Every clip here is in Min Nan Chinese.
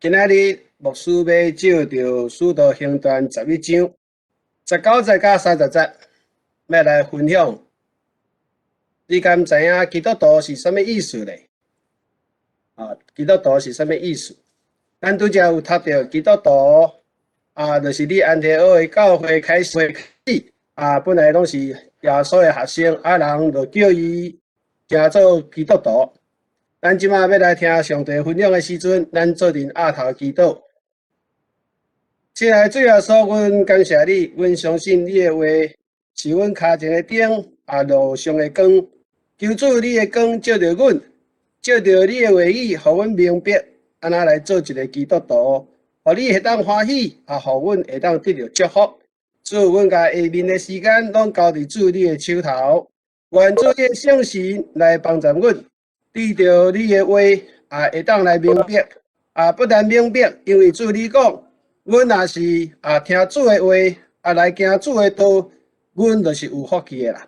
今仔日牧師欲借著《使徒行傳》11章19節到30節，欲來分享。你敢知影基督徒是啥物意思咧？啊，基督徒是啥物意思？咱拄才有讀著基督徒啊，就是佇安提阿的教會開始啊，本來攏是耶穌的學生，啊，人就叫伊成做基督徒。咱這馬欲來聽上帝分享的時陣，咱做陣阿頭祈禱。親愛的主耶穌，阮感謝你，阮相信你的話是阮跤前的燈，啊，路上的光。求主你的光照著阮，照著你的話語，予阮明白，按怎來做一个基督徒，予你會當歡喜，啊，予阮會當得著祝福。主，阮共下面的時間攏交佇主你的手頭，願主你的聖神來幫助阮，對著你的話啊，會當來明白，啊，不但明白，因為主你講，阮若是啊聽主的話，啊來行主的道，阮就是有福氣的啦。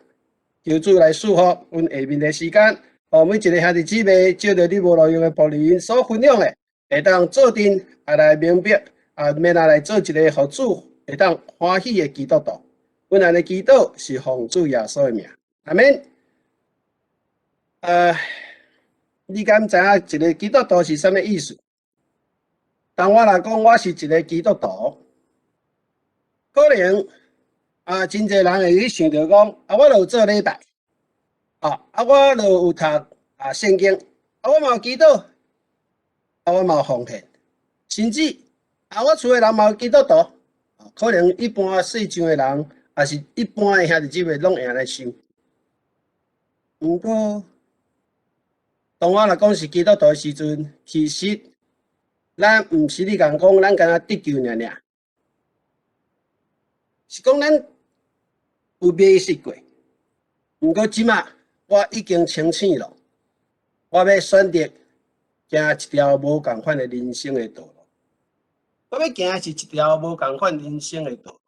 求主來賜福阮下面的時間，予每一个兄弟姊妹，借著你無路用的僕人所分享的，會當做陣啊來明白，啊，欲來做一个予主會當歡喜的基督徒。阮按呢祈禱是奉主耶穌的名，阿們。你敢知影一个基督徒是啥物意思？當我若講我是一个基督徒，可能啊，真濟人會去想著講，啊，我就有做禮拜，啊，啊，我就有讀啊聖經，啊，我嘛有祈禱，啊，我嘛有奉獻，甚至啊，我厝的人嘛有基督徒，可能一般世上的人，抑是一般的兄弟姊妹，攏會按呢想。毋過，當我若講是基督徒的時陣，其實咱毋是咧共講，咱敢若得救爾爾，是講咱有迷失過。毋過這馬我已經清醒了，我欲選擇行一條無仝款的人生的道路。我欲行的是一條無仝款人生的道路。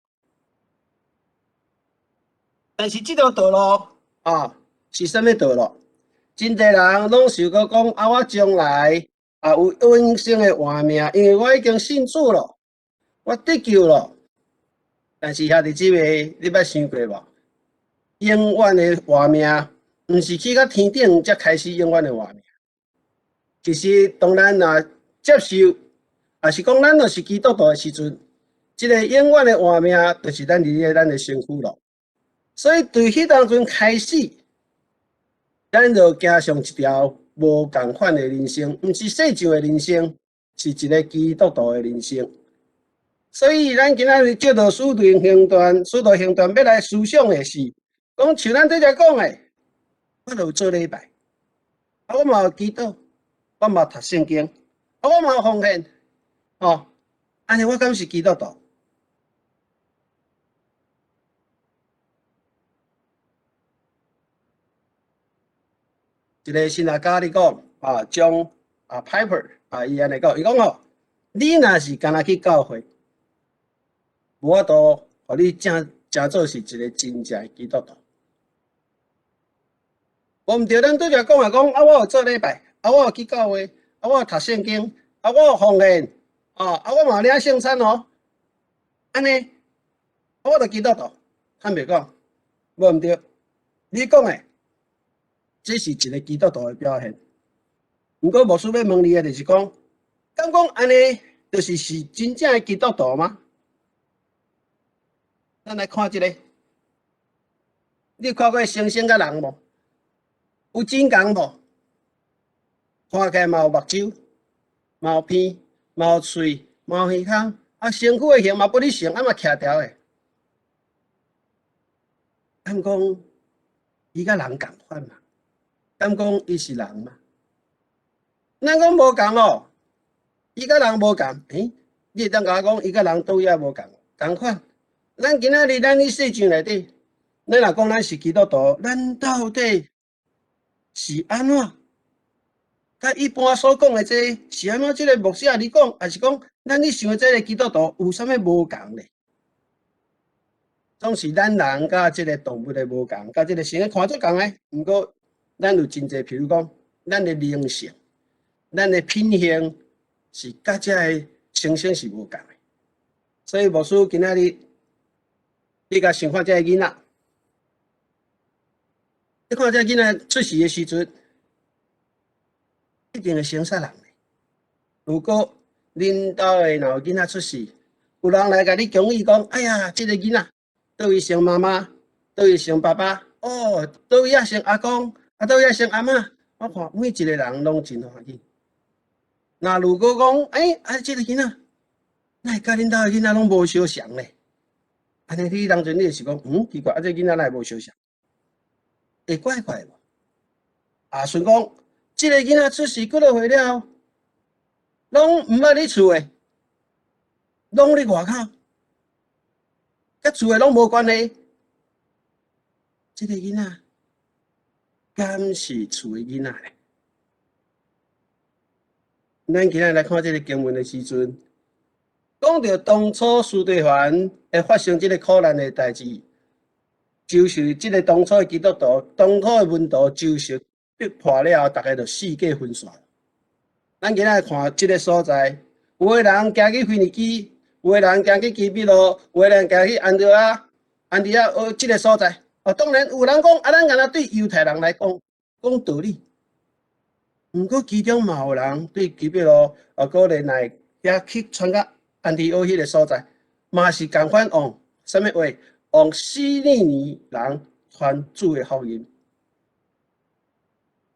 但是這條道路啊，是啥物道路？真濟人攏想閣講啊，我將來啊有永生的活命，因為我已經信主了，我得救了。但是兄弟姊妹，你捌想過無？永遠的活命，毋是去到天頂才開始永遠的活命。其實，當咱若接受，抑是講咱若是基督徒的時陣，這个永遠的活命，就是咱佇咧咱的身軀咯。所以，對彼當陣開始，咱就行上一條無仝款的人生，毋是世上的人生，是一个基督徒的人生。所以，咱今仔日借著使徒行傳，使徒行傳欲來思想的是，講像咱拄才講的，我就有做禮拜，啊，我嘛有祈禱，我嘛讀聖經，啊，我嘛有奉獻，哦，按呢我敢是基督徒？一个神學家咧講，啊，John 啊 Piper 啊，伊按呢講，伊講吼，你若是干焦去教會，無法度予你正成做是一个真正的基督徒。無毋對，咱拄才講啊，講啊，我有做禮拜，啊，我有去教會，啊，我有讀聖經，啊，我有奉獻，哦，啊，我嘛有領聖餐哦，按呢，我就基督徒。坦白講，無毋對，你講的，這是一个基督徒的表現。毋過牧師欲問你的，就是講，敢講按呢，就是是真正的基督徒嗎？咱來看這个，你有看過猩猩佮人無？有真仝無？看起來嘛有目睭，嘛有鼻，嘛有喙，嘛有耳孔，啊，身軀的形嘛不哩成，啊嘛徛條的。敢講伊佮人仝款嗎？敢講伊是人嗎？咱講無仝哦，伊佮人無仝，欸，你會當共我講伊佮人佗位無仝？仝款。咱今仔日咱佇世上內底，咱若講咱是基督徒，咱到底是按怎？佮一般所講的這个是按怎？這个牧師啊，你講，抑是講咱咧想的這个基督徒有啥物無仝咧？總是咱人佮這个動物的無仝，佮這个生看做仝的。毋過咱有真濟，譬如講，咱的靈性、咱的品行、是佮遮个情形是無仝的。所以牧師今仔日，你共想看這个囡仔，你看這个囡仔出世的時陣，一定會先殺人的。如果恁兜的若有囡仔出世，有人來共你恭喜講：哎呀，這个囡仔佗位生媽媽，佗位生爸爸，哦，佗位仔生阿公，啊，佗位仔生阿嬤。我看每一個人攏真歡喜。若如果講，欸，啊，這个囡仔，哪會佮恁兜的囡仔攏無相像咧？按呢你當陣你就是講，嗯，奇怪，啊，這个囡仔哪會無相像？會怪怪無？啊，想講，這个囡仔出世幾落歲了，攏毋捌佇厝的，攏佇外口，佮厝的攏無關係。這个囡仔敢是厝的囡仔咧？咱今仔來看這个經文的時陣，講著當初司提反會發生這个苦難的代誌，就是這个當初的基督徒，當初的門徒就是逼迫了後，逐家就四界分散。咱今仔來看這个所在，有的人行去腓尼基，有的人行去基比路，有的人行去安提阿，安提阿哦，這个所在。哦，當然有人講，啊，咱敢若對猶太人來講，講道理。毋過其中嘛有人對基比路，啊，閣來遐去傳到安提阿彼个所在，嘛是仝款用啥物話？用希利尼人傳主的福音。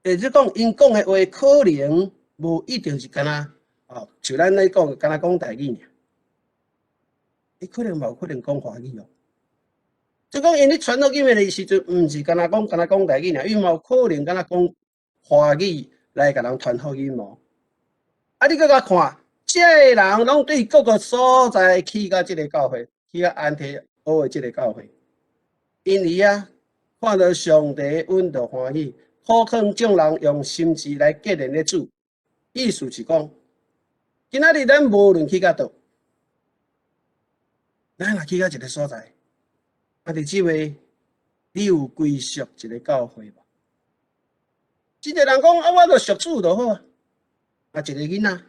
也就是講，𪜶講的話可能無一定是敢若哦，像咱咧講，敢若講台語爾。伊可能嘛有可能講華語哦。就講𪜶咧傳福音的時陣，毋是干焦講干焦講台語爾，伊嘛有可能敢若講華語來共人傳福音哦。啊，你閣共看，這个人攏對各個所在去到這个教會，去到安提阿的這个教會，𪜶佇遐看著上帝恩就歡喜，苦勸眾人用心志來結連咧主。意思是講，今仔日咱無論去到佗，咱若去到一个所在，啊，弟姊妹，你有歸屬一个教會無？真濟人講啊，我著屬主就好啊。啊，一个囡仔，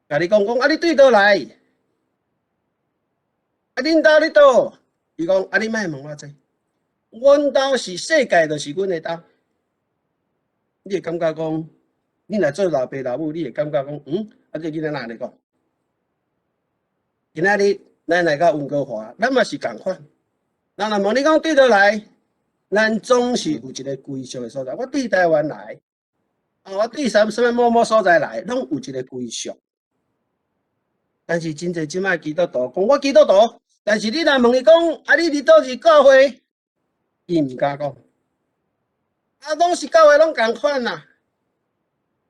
共你講講啊，你對佗來？啊，恁兜佇佗？伊講啊，你莫問我這，阮兜是世界，就是阮的兜。你會感覺講，你若做老爸老母，你會感覺講，嗯，啊，這个囡仔哪按呢講？今仔日咱來到溫哥華，咱嘛是仝款。人若問你講對佗來，咱總是有一个歸屬的所在。我對台灣來，啊，我對啥啥物某某所在來，攏有一个歸屬。但是真濟這擺基督徒講我基督徒，但是你若問伊講，啊，你佇佗一教會，伊毋敢講。啊，攏是教會攏仝款啦。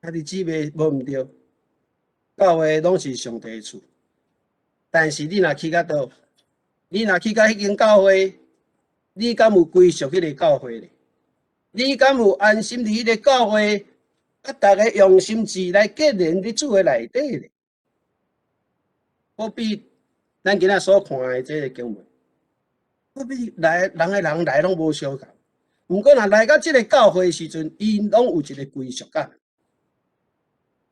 啊，弟姊妹無毋對，教會攏是上帝的厝。但是你若去到佗，你若去到彼間教會，你敢有歸屬彼个教會咧？你敢有安心佇彼个教會，啊，逐家用心志來結連佇主的內底咧？好比咱今仔所看的這个經文，好比來人的人來攏無相仝，毋過若來到這个教會的時陣，𪜶攏有一个歸屬感。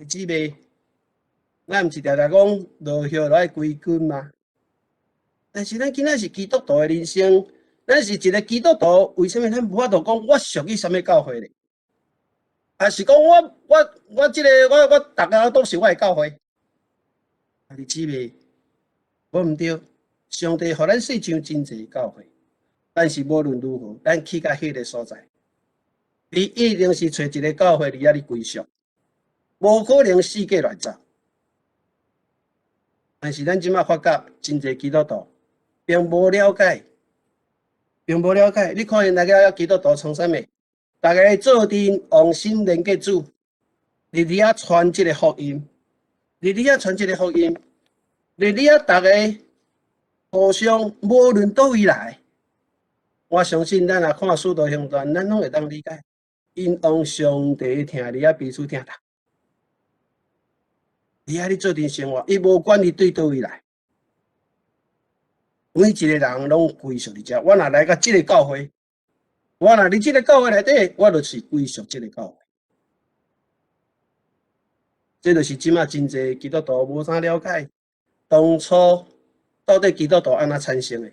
姊妹，咱毋是常常講落葉就愛歸根嗎？但是咱今仔是基督徒的人生，咱是一个基督徒，為啥物咱無法度講我屬於啥物教會咧？還是講我我我這个我我逐家都是我的教會？啊，你姊妹，無毋對，上帝予咱世上真濟教會，但是無論如何，咱去到彼个所在，你一定是揣一个教會佇遐你歸屬，無可能四界亂走。但是咱這擺發覺，真濟基督徒並無了解，並無了解。你看𪜶來個基督徒創啥物？逐家做陣用心連結主，佇遐傳這个福音，佇遐傳這个福音，佇遐逐家互相無論佗位來，我相信咱若看《使徒行傳》，咱攏會當理解，𪜶用上帝疼佇遐彼此疼痛，佇遐咧做陣生活，伊無管伊對佗位來，每一个人攏歸屬佇遮。我若來到這个教會，我若佇這个教會內底，我就是歸屬這个教會。這就是這馬真濟基督徒無啥了解，當初到底基督徒按怎產生的？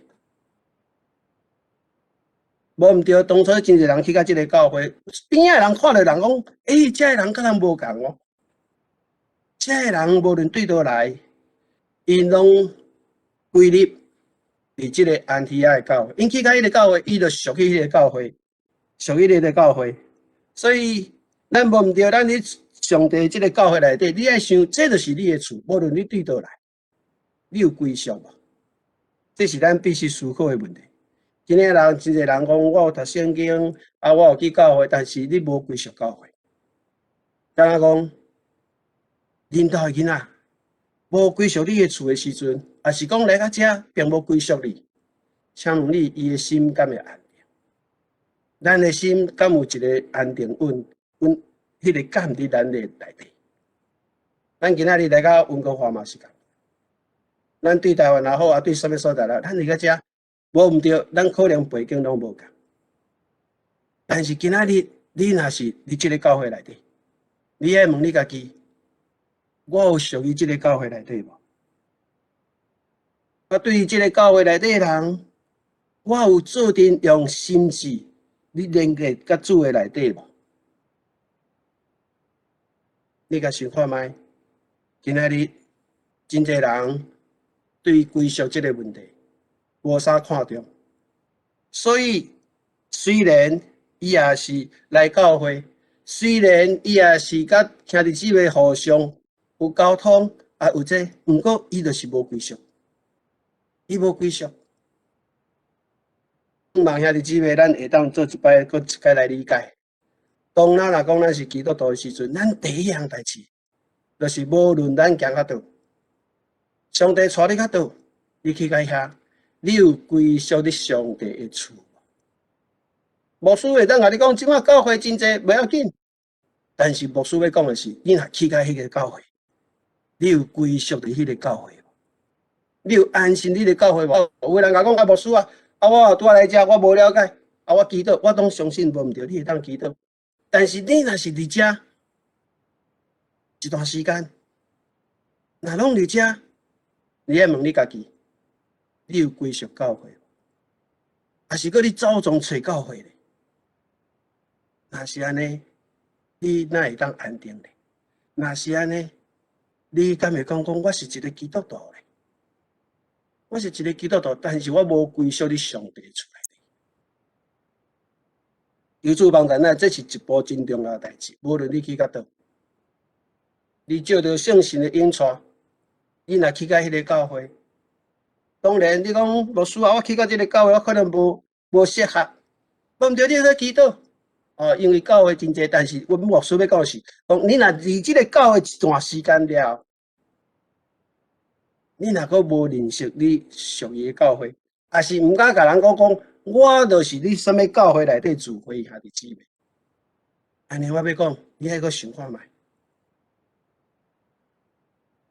無毋對，當初真濟人去到這个教會，邊仔的人看著人講：欸，這个人佮咱無仝哦。這个人無論對佗來，𪜶攏歸入佇這个安提阿的教會。𪜶去到彼个教會，伊就屬於彼个教會，屬於彼个教會。所以咱無毋對，咱佇上帝這个教會內底，你愛想，這就是你的厝，無論你對佗來，你有歸屬無？這是咱必須思考的問題。今仔人真濟人講，我有讀聖經，啊，我有去教會，但是你無歸屬教會。敢若講，恁兜的囡仔無歸屬你的厝的時陣，抑是講來到遮並無歸屬你，請問你，伊的心敢會安定？咱的心敢有一个安定穩穩，彼个感佇咱的內底？咱今仔日來到溫哥華嘛是仝。咱對台灣也好，啊對啥物所在啦，咱佇到遮無毋對，咱可能背景攏無仝。但是今仔日你若是佇這个教會內底，你愛問你家己，我有屬於這个教會內底無？我對於這个教會內底的人，我有做陣用心志你連結佮主的內底無？你共想看覓？今仔日真濟人對歸屬這个問題無啥看重，所以雖然伊也是來教會，雖然伊也是佮兄弟姊妹互相有溝通，啊有這，毋過伊就是無歸屬，伊無歸屬。望兄弟姊妹，咱會當做一擺，閣一擺來理解。當咱若講咱是基督徒的時陣，咱第一項代誌，就是無論咱行到佗，上帝帶你到佗，你去到遐，你有歸屬佇上帝的厝。牧師會當共你講，這馬教會真濟，袂要緊。但是牧師欲講的是，你若去到彼个教會，你有歸屬佇彼个教會無？你有安心佇个教會無？有的人共講啊，牧師啊，啊我拄仔來遮，我無了解，啊我祈禱，我攏相信無毋對，你會當祈禱。但是你若是佇遮一段時間，若攏佇遮，你愛問你家己，你有歸屬教會無？抑是閣你走傱揣教會咧？若是按呢，你哪會當安定咧？若是按呢，你敢會講講我是一个基督徒咧？我是一个基督徒，但是我無歸屬佇上帝厝內底。求主幫助咱，這是一步真重要的代誌。無論你去到佗，你借著聖神的引帶，你若去到彼个教會，當然你講牧師啊，我去到這个教會，我可能無適合，無毋對，你會使祈禱。哦，因為教會真濟，但是阮牧師欲講的是，講你若佇這个教會一段時間了，你若閣無認識你屬於的教會，抑是毋敢共人講講，我就是佇啥物教會內底聚會兄弟姊妹。按呢我欲講，你愛閣想看覓。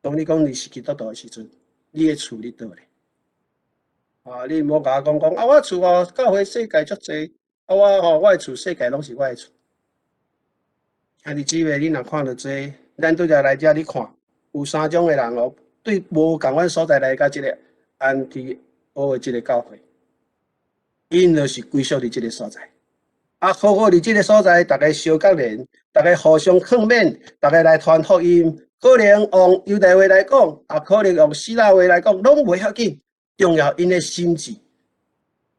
當你講你是基督徒的時陣，你的厝佇佗咧？啊，你毋好共我講講啊，我厝哦，教會世界足濟，啊我吼，我的厝世界攏是我的厝。兄弟姊妹，你若看著這，咱拄才來遮你看，有三種的人哦，對無仝款所在來到這个安提阿的這个教會，𪜶就是歸屬佇這个所在。啊，好好佇這个所在，逐家相結連，逐家互相勸勉，逐家來傳福音。可能用猶太話來講，也可能用希臘話來講，攏袂要緊。重要，𪜶的心志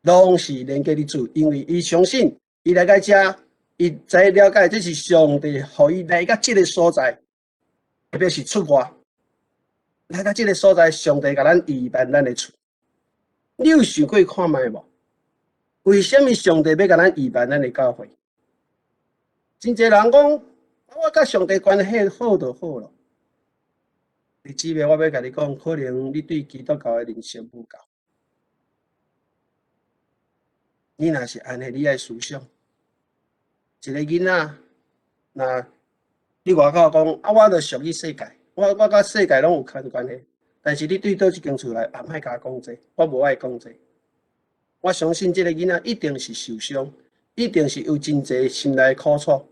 攏是連結佇主，因為伊相信，伊來到遮，伊知了解這是上帝予伊來到這个所在，特別是出外來到這个所在，上帝共咱預辦咱的厝。你有想過看覓無？為啥物上帝欲共咱預辦咱的教會？真濟人講，我佮上帝關係好就好咯。弟姊妹，我欲共你講，可能你對基督教的認識無夠。你若是按呢，你愛思想，一个囡仔，若你外口講啊，我就屬於世界，我佮世界攏有關關係。但是你對佗一間厝內，啊，莫共我講這，我無愛講這。我相信這个囡仔一定是受傷，一定是有真濟心內苦楚。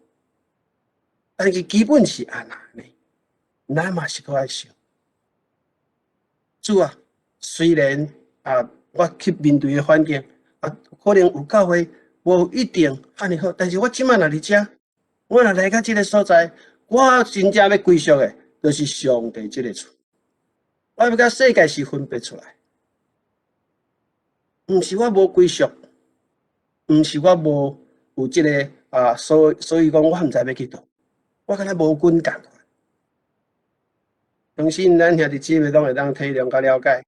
但是基本是按呢？咱嘛是閣愛想。主啊，雖然啊，我去面對的環境啊，可能有教會無一定遐爾好，但是我這擺若佇遮，我若來到這个所在，我真正欲歸屬的，就是上帝這个厝。我欲佮世界是分別出來，毋是我無歸屬，毋是我無有這个啊，所以講我毋知欲去佗，我敢若無阮仝款。相信咱兄弟姊妹攏會當體諒佮了解，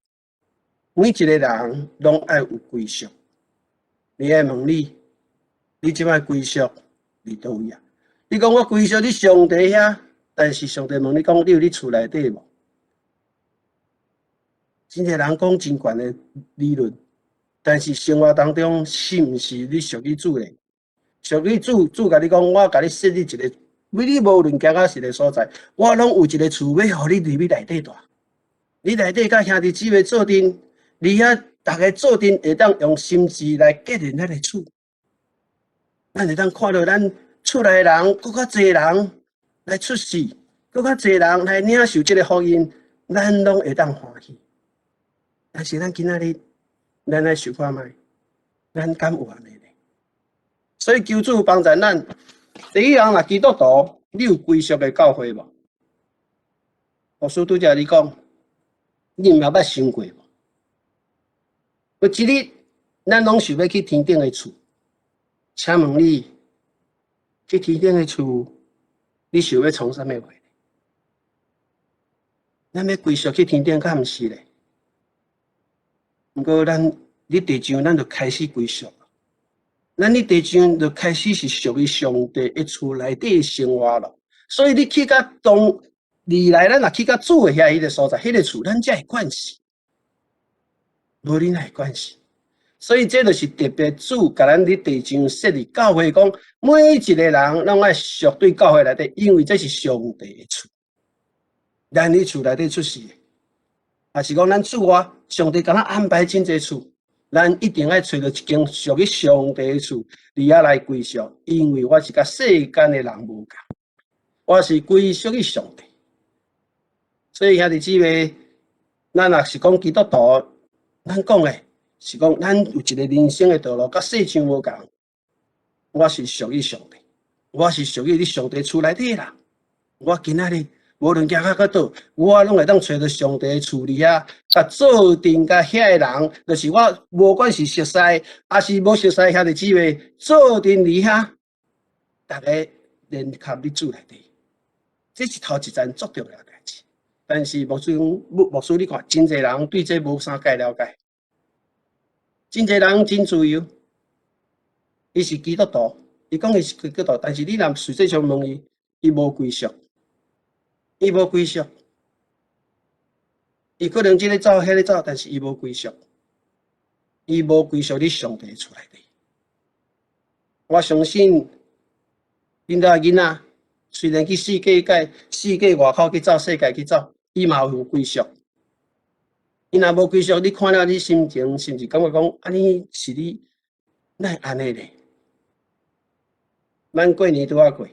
每一个人攏愛有歸屬。你愛問你，你這擺歸屬佇佗位啊？你講我歸屬佇上帝遐，但是上帝問你講，你有佇厝內底無？真濟人講真懸的理論，但是生活當中是毋是你屬於主的？屬於主，主共你講，我共你設立一个，你無論行到啥个所在，我攏有一个厝欲予你入去內底蹛。你內底佮兄弟姊妹做陣，你遐逐家做陣會當用心志來結連咱的主。咱會當看著咱厝內人閣較濟人來出世，閣較濟人來領受這个福音，咱攏會當歡喜。但是咱今仔日，咱來想看覓，咱敢有按呢咧？所以求主幫助咱。第一項若基督徒，你有歸屬的教會無？牧師拄才你講，你毋捌想過無？有一日，咱攏想欲去天頂的厝，請問你去天頂的厝，你想欲創啥物話？咱欲歸屬去天頂，敢毋是咧？毋過咱佇地上，咱就開始歸屬。咱佇地上就開始是屬於上帝的厝內底的生活咯。所以你去到當未來，咱若去到主的遐彼个所在，彼个厝，咱才會慣勢。無你哪會慣勢？所以這就是特別主共咱佇地上設立教會，講每一個人攏愛屬對教會內底，因為這是上帝的厝。咱佇厝內底出世的，也是講咱厝外，上帝共咱安排真濟厝，咱一定愛揣著一間屬於上帝的厝，佇遐來歸屬，因為我是佮世間的人無仝，我是歸屬於上帝。所以兄弟姊妹，咱若是講基督徒，咱講的是講咱有一個人生的道路，佮世上無仝。我是屬於上帝，我是屬於佇上帝厝內底啦。我今仔日無論行到佗，我攏會當揣著上帝的厝裡遐，共做陣佮遐个人，就是我無管是熟似，抑是無熟似兄弟姊妹，做陣佇遐，逐家連合佇主內底，這是頭一層足重要的代誌。但是牧師牧牧師，你看，真濟人對這無啥介了解，真濟人真自由，伊是基督徒，伊講伊是基督徒，但是你若實際上問伊，伊無歸屬，伊無歸屬，伊可能這个走，彼个走，但是伊無歸屬，伊無歸屬佇上帝厝內底。我相信，恁兜囡仔雖然去世界界、世界外口去走，世界去走，伊嘛有歸屬。伊若無歸屬，你看了你心情是毋是感覺講，按呢是你，哪會按呢咧？咱過年拄仔過，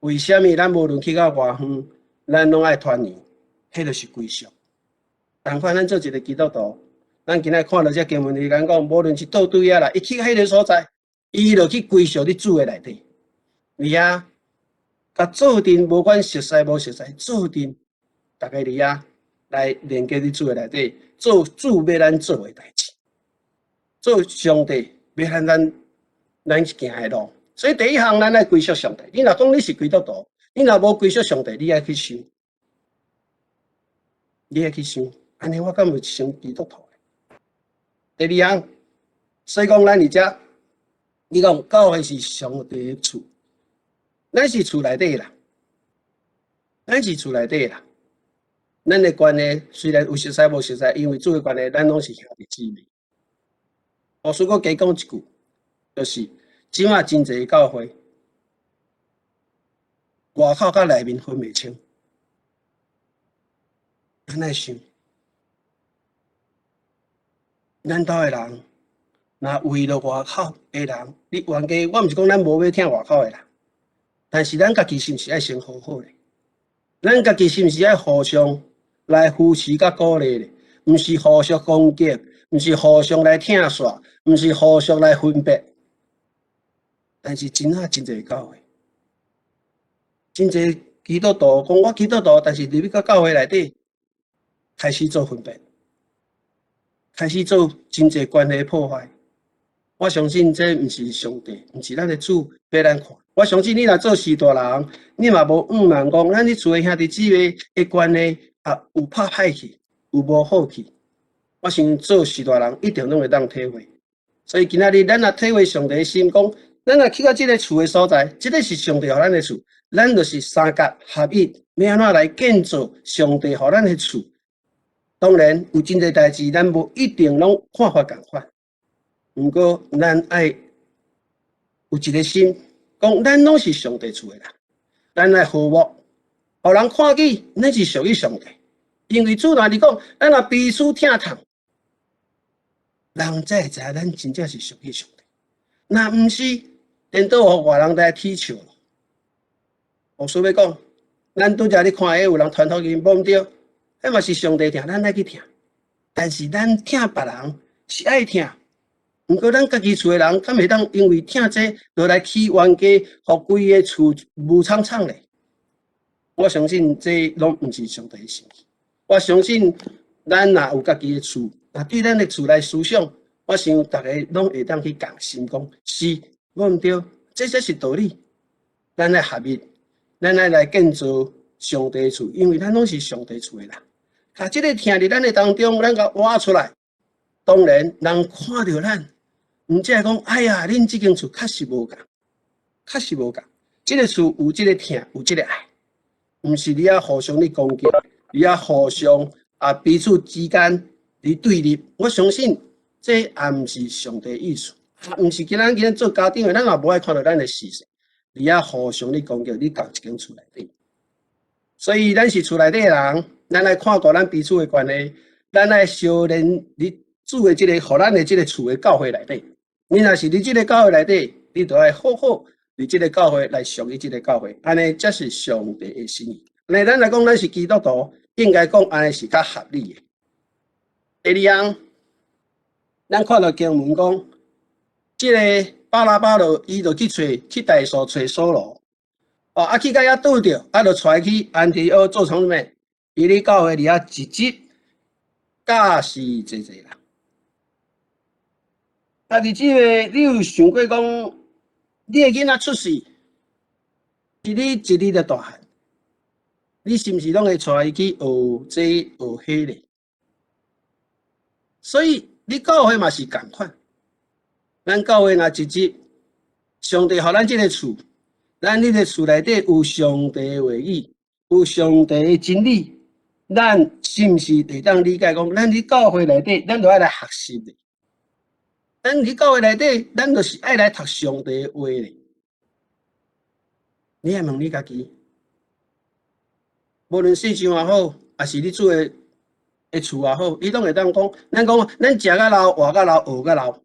為啥物咱無論去到偌遠，咱攏愛團圓？彼就是歸屬。仝款咱做一個基督徒，咱今仔看著這經文裡面講，無論是佗對仔來，伊去彼个所在，伊就去歸屬佇主的內底。佇遐，共做陣，無管熟似無熟似，做陣，逐家佇遐來連結佇主的內底，做主欲咱做的代誌，做上帝欲咱咱咱行的路。所以第一項，咱愛歸屬上帝。你若講你是基督徒，你若無歸屬上帝，你愛去想，你愛去想，按呢我敢有成基督徒？第二項，所以講咱佇遮，你講教會是上帝的厝，咱是厝內底啦，咱是厝內底啦。咱的關係雖然有熟似無熟似，因為主的關係，咱攏是兄弟姊妹。牧師閣加講一句，就是這馬真濟教會，外口佮內面分袂清。咱愛想，咱兜的人，若為著外口的人，你冤家，我毋是講咱無欲疼外口的人，但是咱家己是毋是愛先好好咧？咱家己是毋是愛互相來扶持佮鼓勵咧？毋是互相攻擊，毋是互相來疼惜，毋是互相來分別。但是真啊，真濟教會，真濟基督徒講我基督徒，但是入去到教會內底，開始做分別，開始做真濟關係破壞。我相信這毋是上帝，毋是咱的主欲咱看。我相信你若做序大人，你嘛無向望講，咱佇厝的兄弟姊妹的關係啊，有拍歹去，有無好去。我想做序大人一定攏會當體會。所以今仔日咱若體會上帝的心，講咱若去到這个厝的所在，這个是上帝予咱的厝，咱就是三甲合一，欲按怎來建造上帝予咱的厝。當然有真濟代誌，咱無一定攏看法仝款。毋過，咱愛有一个心，講咱攏是上帝厝的人，咱愛和睦，予人看見咱是屬於上帝。因為主若是講，咱若彼此疼痛，人才會知影咱真正是屬於上帝。若毋是，顛倒予外人來取笑。我所欲講，咱拄才咧看彼有人傳福音，無毋對，彼嘛是上帝疼，咱愛去疼。但是咱疼別人是愛疼。毋過，咱家己厝的人，敢會當因為疼這，就來起冤家，予規个厝霧氅氅咧？我相信這攏毋是上帝的心意。我相信，咱若有家己的厝，若對咱的厝來思想，我想逐家攏會當去共心講，是，無毋對，這才是道理。咱愛合一，咱愛來建造上帝的厝，因為咱攏是上帝厝的人。共這个疼佇咱的當中，咱共活出來，當然人看著咱。毋才會講，哎呀，恁這間厝確實無仝，確實無仝。這个厝有這个疼，有這个愛，毋是你遐互相咧攻擊，你遐互相啊彼此之間佇對立。我相信這也毋是上帝意思，毋是今仔日做家長的，咱也無愛看著咱的子孫，佇遐互相咧攻擊，佇仝一間厝內底。所以咱是厝內底的人，咱愛看顧咱彼此的關係，咱愛相連佇主的這个，予咱的這个厝的教會內底。你若是佇這个教會內底，你就愛好好佇這个教會來屬於這个教會，按呢才是上帝的心意。按呢咱來講，咱是基督徒，應該講按呢是較合理的。第二項，咱看著經文講，這个巴拿巴就伊就去揣去大數揣掃羅，哦，啊去到遐拄著，啊就帶去安提阿做創物？伊佇教會佇遐一直教示濟濟人。兄弟姊妹，你有想過講，你的囡仔出世，是你一日就大漢，你是毋是攏會帶伊去學這學彼咧？所以你教會嘛是仝款，咱教會若一日，上帝予咱這个厝，咱佇个厝內底有上帝的話語，有上帝的真理，咱是毋是會當理解講，咱佇教會內底，咱就愛來學習的。咱佇教會內底，咱就是愛來讀上帝的話咧。你愛問你家己，無論世上也好，抑是你住的厝也好，你攏會當講，咱講咱食甲老，活甲老，學甲老。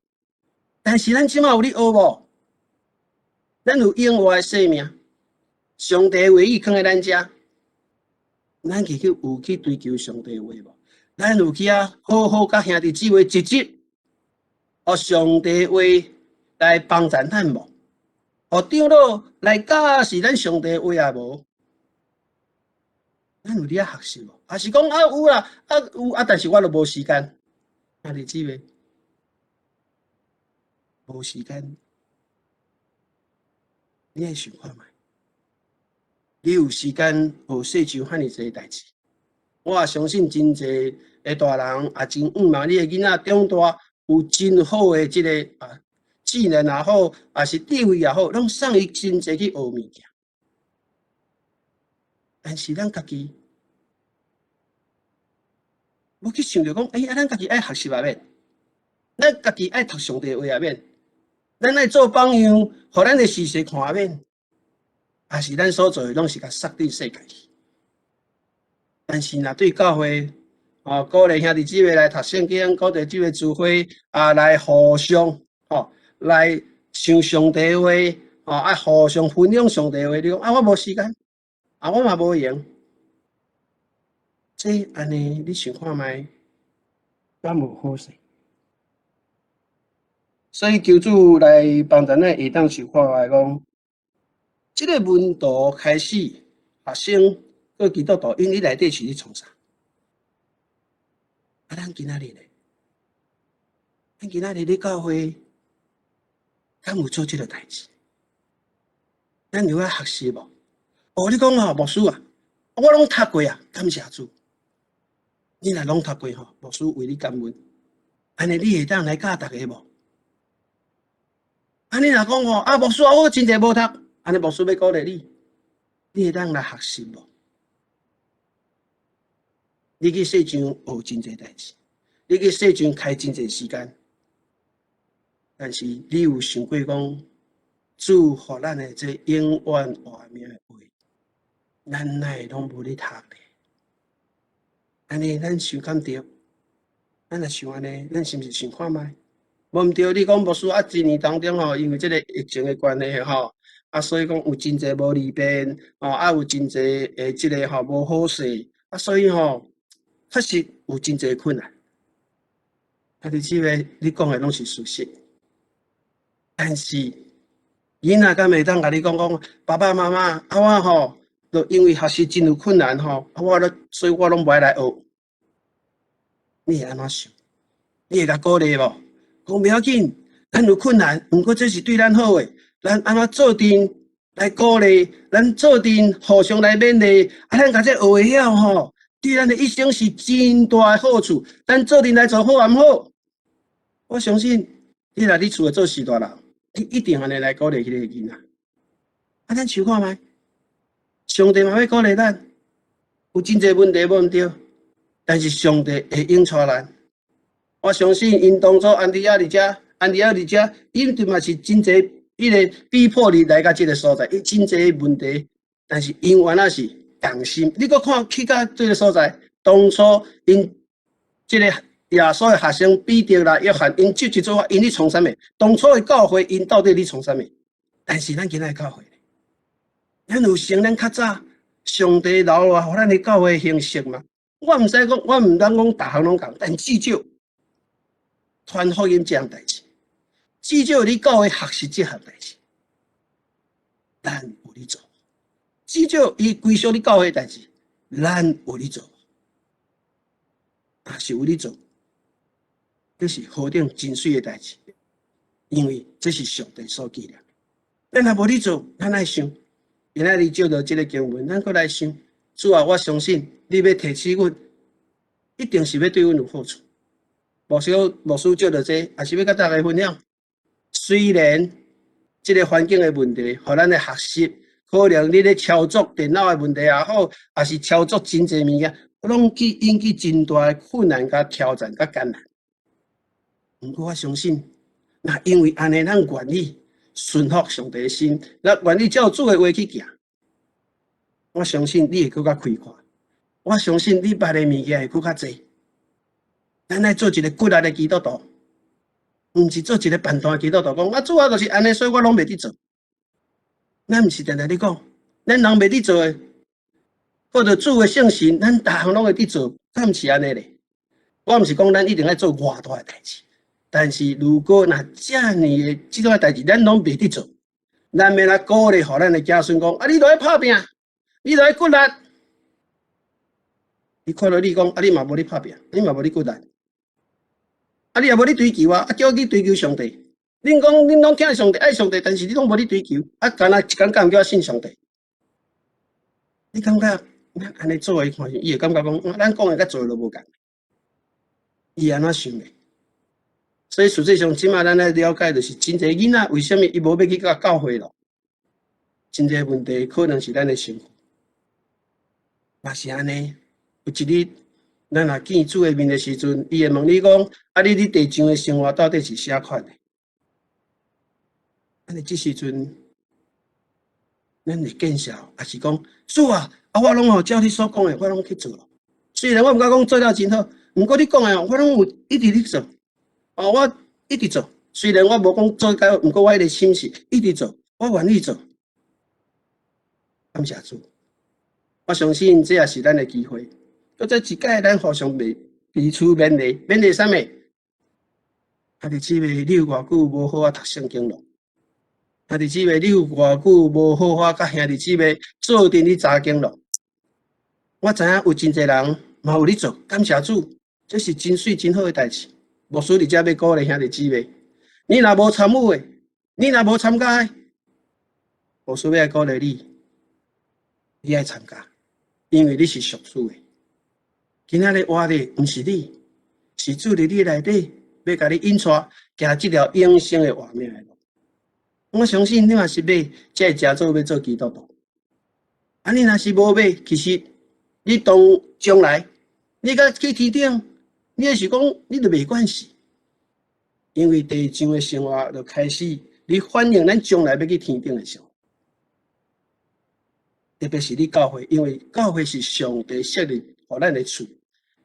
但是咱這馬有咧學無？咱有永活的生命，上帝的話語囥佇咱遮，咱去去有去追求上帝的話無？咱有去遐好好佮兄弟姊妹一直。予上帝話來幫助咱無？予長老來教示咱上帝話也無？咱有佇遐學習無？抑是講啊有啦，啊有啊，但是我都無時間。兄弟姊妹，無時間，你愛想看覓？你有時間學世上遐爾濟代誌？我也相信真濟的大人也真向望你的囡仔長大。有真好的這个啊技能也好，抑是地位也好，攏送伊真濟去學物件。但是咱家己無去想著講，欸，啊，咱家己愛學習也免，咱家己愛讀上帝話也免，咱愛做榜樣，予咱的子孫看也免，抑是咱所做的攏是共塞佇世界去。但是若對教會，哦，鼓勵兄弟姊妹來讀聖經，鼓勵姊妹聚會啊，來互相吼，來想上帝話，吼，啊，互相分享上帝話。你講啊，我無時間，啊，我嘛無閒。這按呢，你想看覓，敢有好勢？所以求主來幫助咱會當想看覓講，這个門徒開始學生閣基督徒，𪜶佇內底是咧創啥？啊，咱今仔日咧？咱今仔日咧教會，敢有做這个代誌？咱有愛學習無？哦，你講吼，牧師啊，我攏讀過啊，感謝主。你若攏讀過吼，牧師為你感恩。按呢，你會當來教逐家無？按呢若講吼，啊，牧師啊，我真濟無讀，按呢牧師欲鼓勵你，你會當來學習無？你去世上學真濟代誌，你去世上開真濟時間，但是你有想過講，主予咱的這永遠活命的話，咱哪會攏無咧讀咧？按呢，咱想敢著？咱若想按呢，咱是毋是想看覓？無毋對，你講牧師啊，這年當中吼，因為這个疫情的關係吼，啊，所以講有真濟無利便，吼，啊，有真濟的這个吼無好勢，啊，所以吼，確實有真濟困難。啊，你這个你講的攏是事實，但是囡仔敢會當共你講講，爸爸媽媽啊，我吼，就因為學習真有困難吼，啊，我咧，所以我攏無愛來學。你會按怎想？你會共鼓勵無？講無要緊，咱有困難，毋過這是對咱好的。咱按怎做陣來鼓勵？咱做陣互相來勉勵，啊，咱共這學會曉吼，對咱的一生是真大的好處。咱做陣來做好毋好？我相信，你若佇厝內做序大人，你一定按呢來鼓勵彼个囡仔。啊，咱想看覓？上帝嘛欲鼓勵咱，有真濟問題無毋對，但是上帝會用帶咱。我相信𪜶當初安提阿佇遮，安提阿佇遮，𪜶對嘛是真濟，彼个逼迫你來到這个所在，伊真濟問題，但是𪜶原來是同心。你閣看去到這个所在，當初𪜶這个耶穌的學生彼得啦、約翰，𪜶這一做法，𪜶咧創啥物？當初的教會，𪜶到底咧創啥物？但是咱今仔的教會，咱有承咱較早上帝留落來予咱的教會形式嗎？我毋使講，我毋當講逐項攏仝，但至少傳福音這項代誌，至少你教會學習這項代誌，咱有咧做。至少伊歸屬你教會代誌，咱有咧做，若是有咧做，這是何等真媠的代誌，因為這是上帝所紀念。咱若無咧做，咱愛想，今仔日借著這个經文，咱閣來想。主啊，我相信你欲提醒阮，一定是欲對阮有好處。牧師牧師借著這，也是欲佮大家分享。雖然這个環境的問題，予咱的學習，可能你咧操作電腦的問題也好，抑是操作真濟物件，攏去引起真大的困難、佮挑戰、佮艱難。毋過我相信，若因為按呢，咱願意順服上帝的心，咱願意照主的話去行，我相信你會閣較開闊。我相信你捌的物件會閣較濟。咱愛做一个骨力的基督徒，毋是做一个笨蛋的基督徒。講啊，主啊，就是按呢，所以我攏袂佇做。咱毋是定定咧講，咱人袂佇做的，靠著主的聖神，咱逐項攏會佇做，敢毋是按呢咧？我毋是講咱一定愛做偌大的代誌，但是如果若遮爾的這種的代誌，咱攏袂佇做，咱欲來鼓勵予咱的子孫講，啊，你著愛拍拼，你著愛骨力。伊看著你講，啊，你嘛無咧拍拼，你嘛無咧骨力，啊，你也無咧追求啊，啊，叫你追求上帝。恁講恁攏疼上帝愛上帝，但是你攏無咧追求，啊，干焦一工敢叫我信上帝？你感覺咱按呢做，伊看伊會感覺講，咱講的佮做的都無仝，伊按怎想的？所以實際上，這馬咱來了解，就是真濟囡仔為啥物伊無欲去到教會咯？真濟問題可能是咱的生活，嘛是按呢。有一日，咱若見主的面的時陣，伊會問你講：啊，你佇地上的生活到底是啥款的？按呢這時陣，咱會見笑，抑是講主啊，啊，我攏吼照你所講的，我攏去做咯。雖然我毋敢講做了真好，毋過你講的，我攏有一直咧做。哦，我一直做，雖然我無講做到，毋過我彼个心是一直做，我願意做。感謝主，我相信這也是咱的機會。閣再一擺，咱互相袂彼此勉勵，勉勵啥物？兄弟姊妹，你有偌久無好好讀聖經咯？兄弟姊妹，你有偌久無好好佮兄弟姊妹做陣咧查經咯？我知影有真濟人嘛有咧做，感謝主，這是真媠真好的代誌。牧師佇遮欲鼓勵兄弟姊妹，你若無參與的，你若無參加的，牧師欲來鼓勵你，你愛參加，因為你是屬主的。今仔日活的毋是你，是主佇你內底，欲共你引帶行這條永生的活命的路。我相信你若是欲，才會誠早欲做基督徒。啊，你若是無欲，其實你當將來你閣去天頂，你會是講你就袂關係，因為地上的生活就開始，你反映咱將來欲去天頂的生活。特別是你教會，因為教會是上帝設立予咱的厝，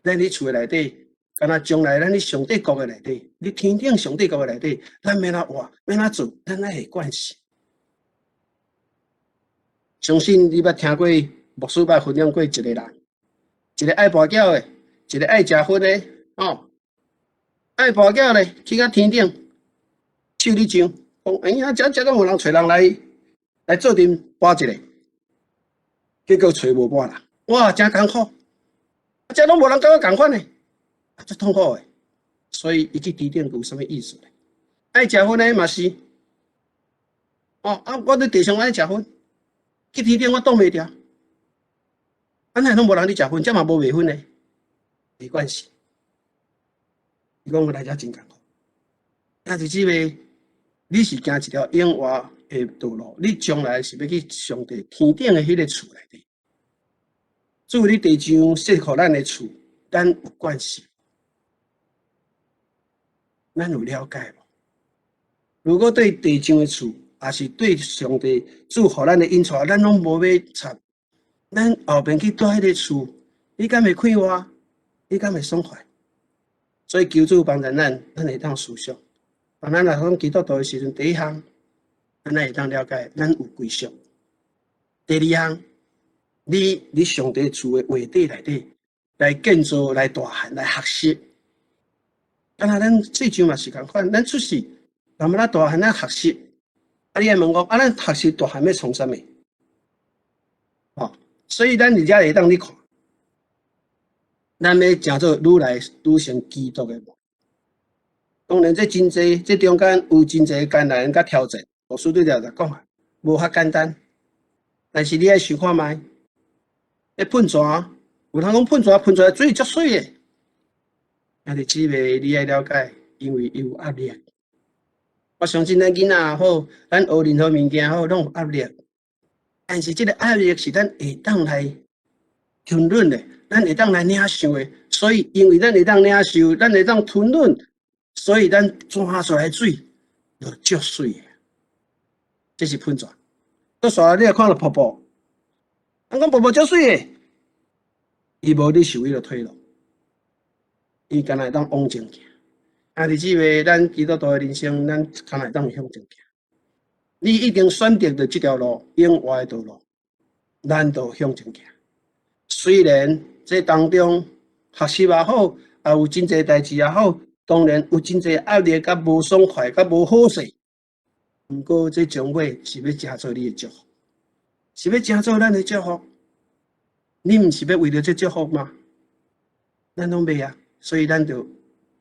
咱佇厝的內底，敢若將來咱佇上帝國的內底，佇天頂上帝國的內底，咱欲按怎活，欲按怎做，咱愛會關係。相信你捌聽過牧師捌分享過一個人，一個愛跋筊的，一個愛食薰的，哦，愛跋筊咧，去到天頂，手咧上，講哎呀，遮遮攏有人揣人來來做陣跋一下，結果揣無半人，哇，誠艱苦，遮攏無人佮我仝款的，足痛苦的，所以伊去天頂有啥物意思咧？愛食薰的嘛是，哦啊，我佇地上愛食薰，去天頂我擋袂牢，啊，哪會攏無人咧食薰，遮嘛無賣薰的，沒關係。伊講我來遮真艱苦，兄弟姊妹，你是行一條永活的道路，你將來是欲去上帝天頂的彼个厝內底。主佇地上設予咱的厝，咱有關係，咱有了解無？如果對地上的厝，抑是對上帝主予咱的恩賜，咱攏無欲插，咱後邊去蹛彼个厝，你敢會快活？你敢會爽快？所以求主幫助咱，咱會當思想。當咱若講基督徒的時陣，第一項，咱會當了解，咱有歸屬。第二項，你佇上帝厝的畫地內底來建造、來大漢、來學習。敢若咱世上嘛是仝款，咱出世慢慢仔大漢，咱學習。啊，你愛問講，啊，咱學習大漢欲創啥物？哦，所以咱佇遮會當咧看，咱欲成做愈來愈像基督的模。當然，這真濟，這中間有真濟艱難佮挑戰。牧師拄才就講啊，無遐簡單。但是你愛想看覓，咧噴泉，有人講噴泉噴出來水足媠的。兄弟姊妹，你愛了解，因為伊有壓力。我相信咱囡仔也好，咱學任何物件好，攏有壓力。但是這个壓力是咱會當來吞忍的，咱會當來領受的。所以，因為咱會當領受，咱會當吞忍，所以咱泉出來水就足媠的。這是噴泉。閣煞你若看著瀑布，人講瀑布足媠的，伊無咧受彼个推動，伊敢若會當往前行。兄弟姊妹，咱基督徒的人生，咱敢若會當向前行。你已經選擇著這條路，永活的道路，咱就向前行。雖然這當中學習也好，也有真濟代誌也好，當然有真濟壓力、佮無爽快、佮無好勢。毋過這終尾是欲成做你的祝福，是欲成做咱的祝福。你毋是欲為著這祝福嗎？咱攏欲啊，所以咱就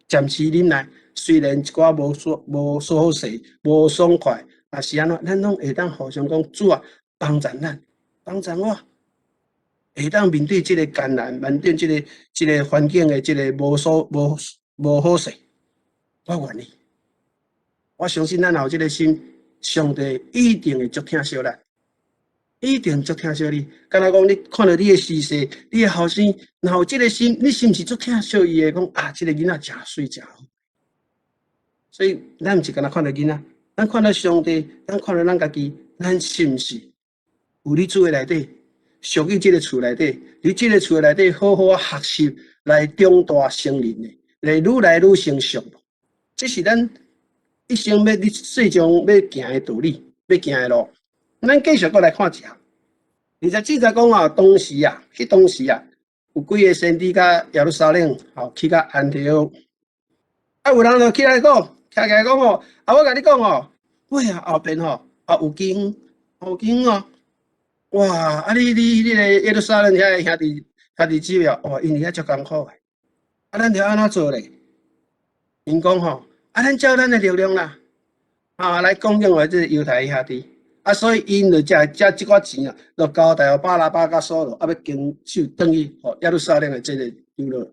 暫時忍耐。雖然一寡無好勢、無爽快，也是按怎，咱攏會當互相講，主啊，幫助咱，幫助我，會當面對這个艱難，面對這个環境的這个無好勢，我願意。我相信咱若有這个心，上帝一定會足疼惜咱，一定足疼惜你。敢若講，你看著你的婿婿，你的後生，若有這个心，你是毋是足疼惜伊的？講啊，這个囡仔誠媠誠好。所以，咱毋是干焦看著囡仔，咱看著上帝，咱看著咱家己，咱是毋是有佇主的內底，屬於這个厝內底，佇這个厝內底好好學習，來長大成人的，來愈來愈成熟。這是咱一生欲佇世上欲行的道理，欲行的路。咱繼續閣來看一下，24節講啊，當時啊，彼當時啊，有幾个先知佮耶路撒冷，吼去到安提阿。啊，有人就起來講，徛起來講吼，啊，我共你講吼，喂啊，後邊吼啊有經有經哦，哇！啊你個耶路撒冷遐个兄弟兄弟姊妹哦，哇，𪜶佇遐足艱苦的。啊，咱著按怎做咧？𪜶講吼，啊，咱照咱的力量啦，啊，來供應予這个猶太兄弟。啊，所以𪜶就才才這寡錢啊，就交代予巴拿巴佮掃羅，啊，欲經手轉去予耶路撒冷的這个長老。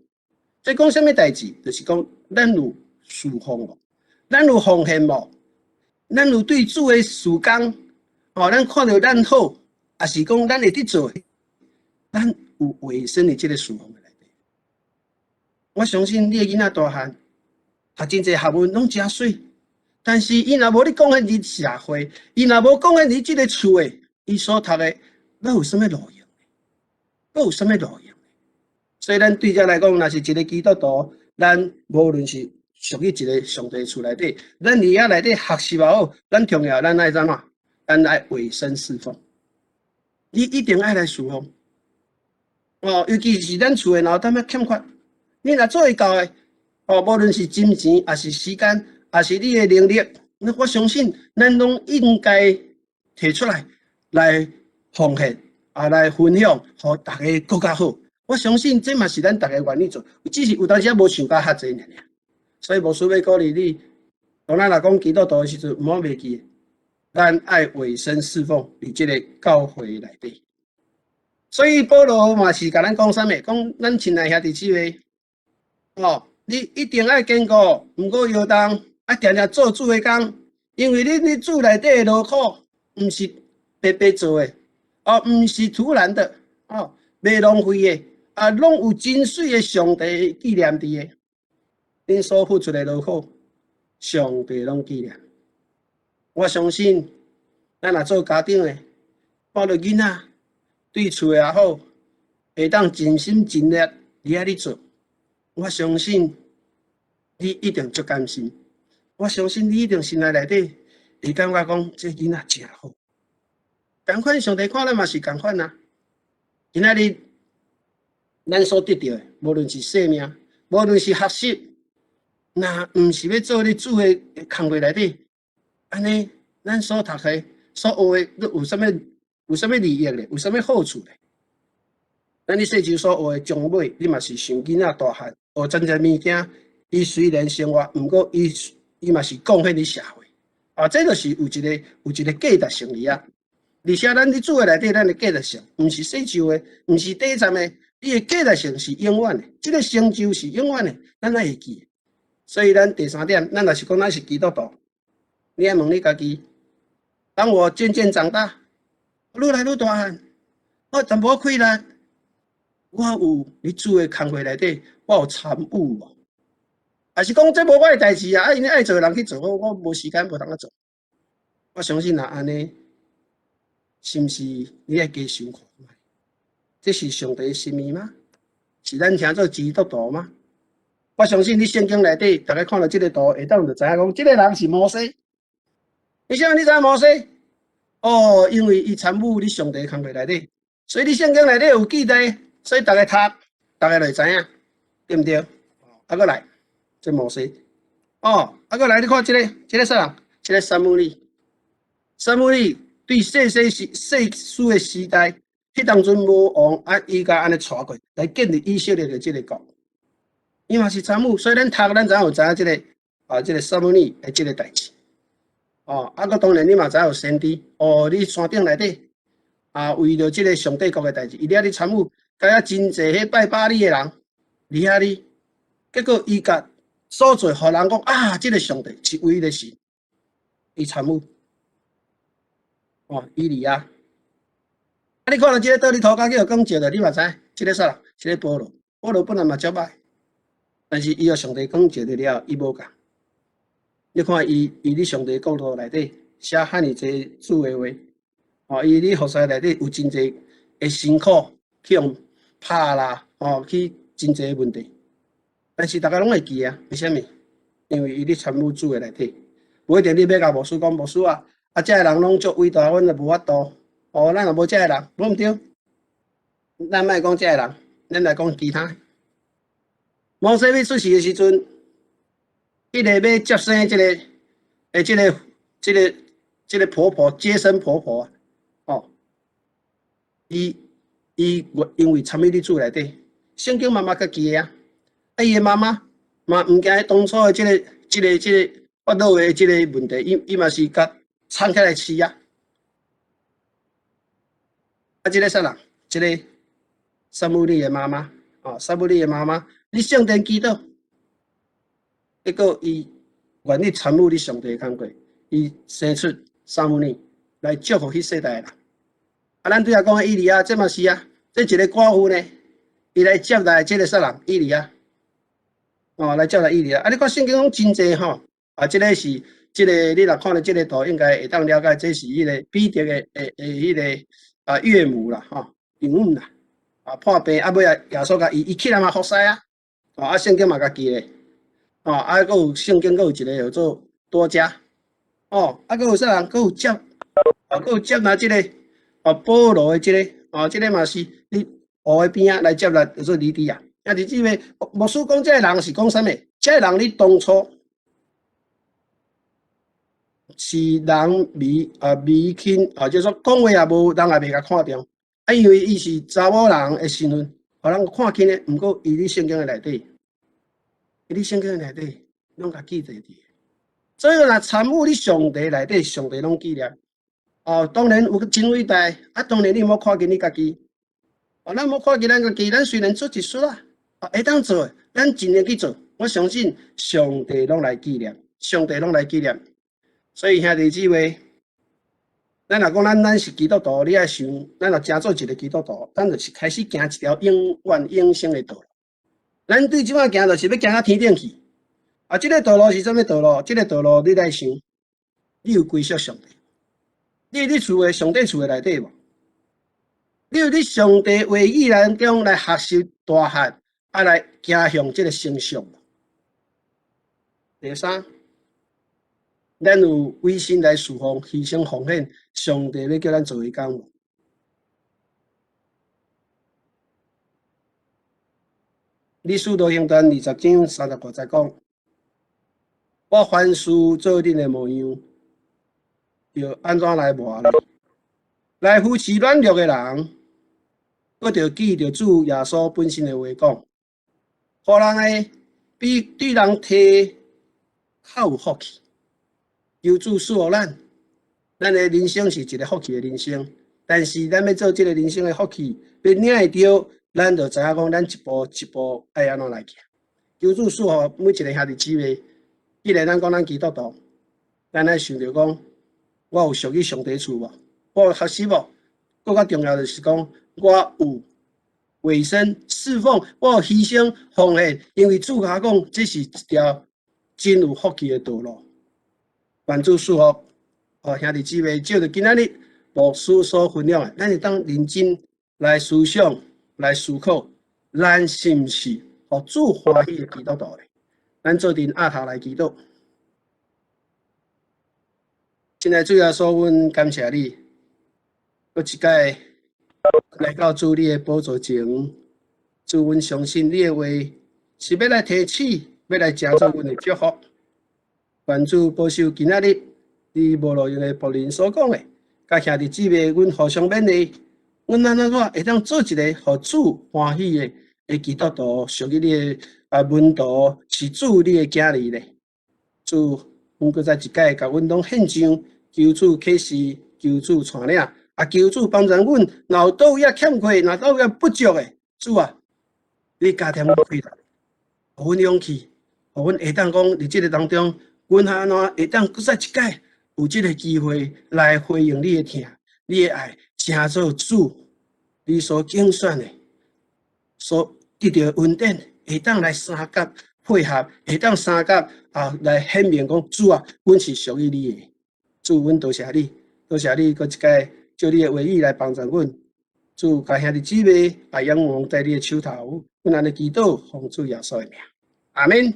這講啥物代誌？就是講咱有侍奉無？咱有奉獻無？咱有對主的事工，哦，咱看著咱好，抑是講咱會佇做？咱有委身佇這个侍奉的內底。我相信你的囡仔大漢，讀真濟學問攏誠媠，但是伊若無咧貢獻佇社會，伊若無貢獻佇這个厝的，伊所讀的，閣有啥物路用？閣有啥物路用？所以咱對這來講，若是一个基督徒，咱無論是屬於一个上帝厝內底，咱佇遐內底學習也好，咱重要，咱愛怎樣？咱愛委身侍奉。你一定愛來侍奉。哦，尤其是咱厝的若有淡薄欠缺，你若做會到的，哦，無論是金錢，抑是時間，抑是你的能力，那我相信咱攏應該提出來來奉獻，啊，來分享，予大家閣較好。我相信這嘛是咱逐家願意做，只是有當時無想甲較濟爾爾。所以牧師欲鼓勵你，當咱若講基督徒的時陣，毋好袂記，咱愛委身侍奉佇這个教會內底。所以保羅嘛是共咱講啥物？講咱親愛兄弟姊妹，哦，你一定愛堅固，毋好搖動，啊，定定做主的工，因為你佇主內底的勞苦，毋是白白做的，哦，毋是徒然的，哦，袂浪費的，啊，攏有真媠的上帝紀念佇的。恁所付出的勞苦，上帝攏紀念。我相信，咱若做家長的，看著囡仔對厝的也好，會當盡心盡力佇遐咧做，我相信你一定足甘心。我相信你一定心內內底會感覺講，這囡仔誠好。仝款上帝看咱嘛是仝款啊。今仔日咱所得著的，無論是性命，無論是學習，若毋是欲做咧主的工課內底，按呢，咱所讀的、所學的，閣有啥物有啥物利益咧？有啥物好處咧？咱佇世上所學的，終尾你嘛是想囡仔大漢學真濟物件，伊雖然生活，毋過伊伊嘛是貢獻佇社會。啊，這就是有一個有一个價值性佇遐。而且咱佇主的內底，咱的價值性毋是世上的，毋是短暫的，你的價值性是永遠的，這个成就是永遠的，咱愛會記。所以咱第三點，咱若是講咱是基督徒，你愛問你家己：當我漸漸長大，愈來愈大漢，我淡薄氣力，我有佇主的工課內底，我有參與無？抑是講這無我的代誌啊？啊，𪜶愛做的人去做，我我無時間無通啊做。我相信若按呢，是毋是你愛加想看覓？這是上帝的心意嗎？是咱稱做基督徒嗎？我相信佇聖經內底，逐家看著這个圖，會當就知影講，這个人是摩西。為啥物你知影摩西？哦，因為伊參與佇上帝工課內底，所以佇聖經內底有記載，所以逐家讀，逐家就會知影，對毋對？啊，閣來，這摩西。哦，啊，閣來，你看這个，這个啥人？這个撒母耳。撒母耳對士師時士師的時代，彼當陣無王，啊，伊共按呢帶過來建立以色列的這个國。伊嘛是參與，所以咱讀，咱知影有知影這个啊，這个撒母耳的這个代誌。哦，啊，閣當然你嘛知影有先知，哦，佇山頂內底啊，為著這个上帝國的代誌，伊佇遐咧參與，共遐真濟彼拜巴力的人佇遐咧，結果伊共所做，予人講啊，這个上帝是唯一的神，伊參與。哦，以利亞，啊，你看著這个倒佇塗跤去予光照著，你嘛知，這个啥人？這个保羅，保羅本來嘛足歹，但是伊予上帝光照著了，伊無仝。你看伊，伊佇上帝國度內底寫遐爾濟主的話，哦，伊佇服侍內底有真濟的辛苦，去予拍啦，哦，去真濟問題。但是逐家攏會記啊，為啥物？因為伊佇參與主的內底，無一定你欲共牧師講，牧師啊，啊，這个人攏足偉大，阮就無法度。哦，咱若無這个人，無毋對。咱莫講這个人，咱來講其他。摩西欲出世的時陣，彼個欲接生這個，欸，這個婆婆接生婆婆啊，哦，伊因為參與佇主內底，聖經嘛嘛共記的啊，啊伊的媽媽嘛毋驚當初的這個法老的這個問題，伊嘛是共藏起來飼啊。啊，這個啥人？這個撒母耳的媽媽，哦，撒母耳的媽媽，佇聖殿祈禱，結果伊願意參與佇上帝的工作，伊生出撒母耳來祝福彼世代的人。啊，咱拄才講的以利亞，這嘛是啊，這一個寡婦呢，伊來接來這個啥人？以利亞，哦，來接來以利亞。啊，你看聖經攏真濟吼，啊，這個是這個你若看著這個圖，應該會當了解，這是彼個彼得的彼個啊岳母啦，吼，丈母啦，啊破病啊，尾仔耶穌共伊伊起來嘛服侍啊，哦，啊聖經嘛共記咧，哦，啊，閣有聖經閣有一個叫做多加，哦，啊，閣有啥人？閣有接，啊，閣有接納這個，哦，保羅的這個，哦，這個嘛是佇湖的邊仔來接來叫做利底亞。啊，弟姊妹，牧師講這個人是講啥物？這個人佇當初是人迷啊迷輕啊，就是說講話也無人也袂共看重。啊，因為伊是查某人的身份，予人看輕的。毋過伊佇聖經的內底，伊佇聖經的內底攏共記載佇。所以若參與佇上帝內底，上帝攏紀念。哦，當然有真偉大，啊，當然你莫看輕你家己。哦，咱莫看輕咱家己，咱雖然做一撮仔，啊，會當做，咱盡力去做。我相信上帝攏來紀念，上帝攏來紀念。所以兄弟姊妹，咱若講咱是基督徒，你愛想，咱若成做一個基督徒，咱就是開始行一條永遠永生的道路。咱對這擺行，就是欲行到天頂去。啊，這個道路是啥物道路？這個道路你來想，你有歸屬上帝，你佇厝的上帝厝的內底無？你有佇上帝話語當中來學習大漢，啊來行向這個成熟無？第三，咱有委身來侍奉、犧牲奉獻，上帝欲叫咱做的工無？你使徒行傳20章35節講：我凡事做恁的模樣，著按怎來磨咧？來扶持軟弱的人，閣著記著主耶穌本身的話講，予人的比對人提較有福氣。求主賜予咱，咱的人生是一個福氣的人生。但是咱欲做這個人生的福氣，欲領會著，咱就知影講，咱一步一步愛按怎來行。求主賜予每一個兄弟姊妹，既然咱講咱基督徒，咱愛想著講，我有屬於上帝厝無？我有學習無？閣較重要的是講，我有委身侍奉，我有犧牲奉獻，因為主共我講，這是一條真有福氣的道路。願主賜福，哦，兄弟姊妹，照著今仔日牧師所分享的，咱會當認真來思想、來思考，咱是毋是予主歡喜的基督徒咧？咱做陣阿頭來祈禱。親愛主耶穌，阮感謝你，閣一擺來到主你的寶座前，主，阮相信你的話是欲來提醒，欲來成做阮的祝福。願主保守今仔日，你無路用的僕人所講的，佮兄弟姊妹，阮互相勉勵，阮按怎會當做一個予主歡喜的的基督徒，屬於你的啊門徒，是主你的囝兒咧。主，阮閣再一擺共阮攏獻上，求主啟示，求主帶領，啊，求主幫助阮，若有佗位欠缺，若佗位不足的，主啊，你加添阮氣力，予阮勇氣，予阮會當講佇這個當中。阮按怎會當閣再一擺有這個機會來回應你的疼、你的愛，成做主你所揀選的，所得著恩典，會當來相佮配合，會當相佮啊來顯明講主啊，阮是屬於你的。主，阮多謝你，多謝你閣一擺借你的話語來幫助阮。主，共兄弟姊妹啊，仰望在你的手頭，阮按呢祈禱，奉主耶穌的名，阿們。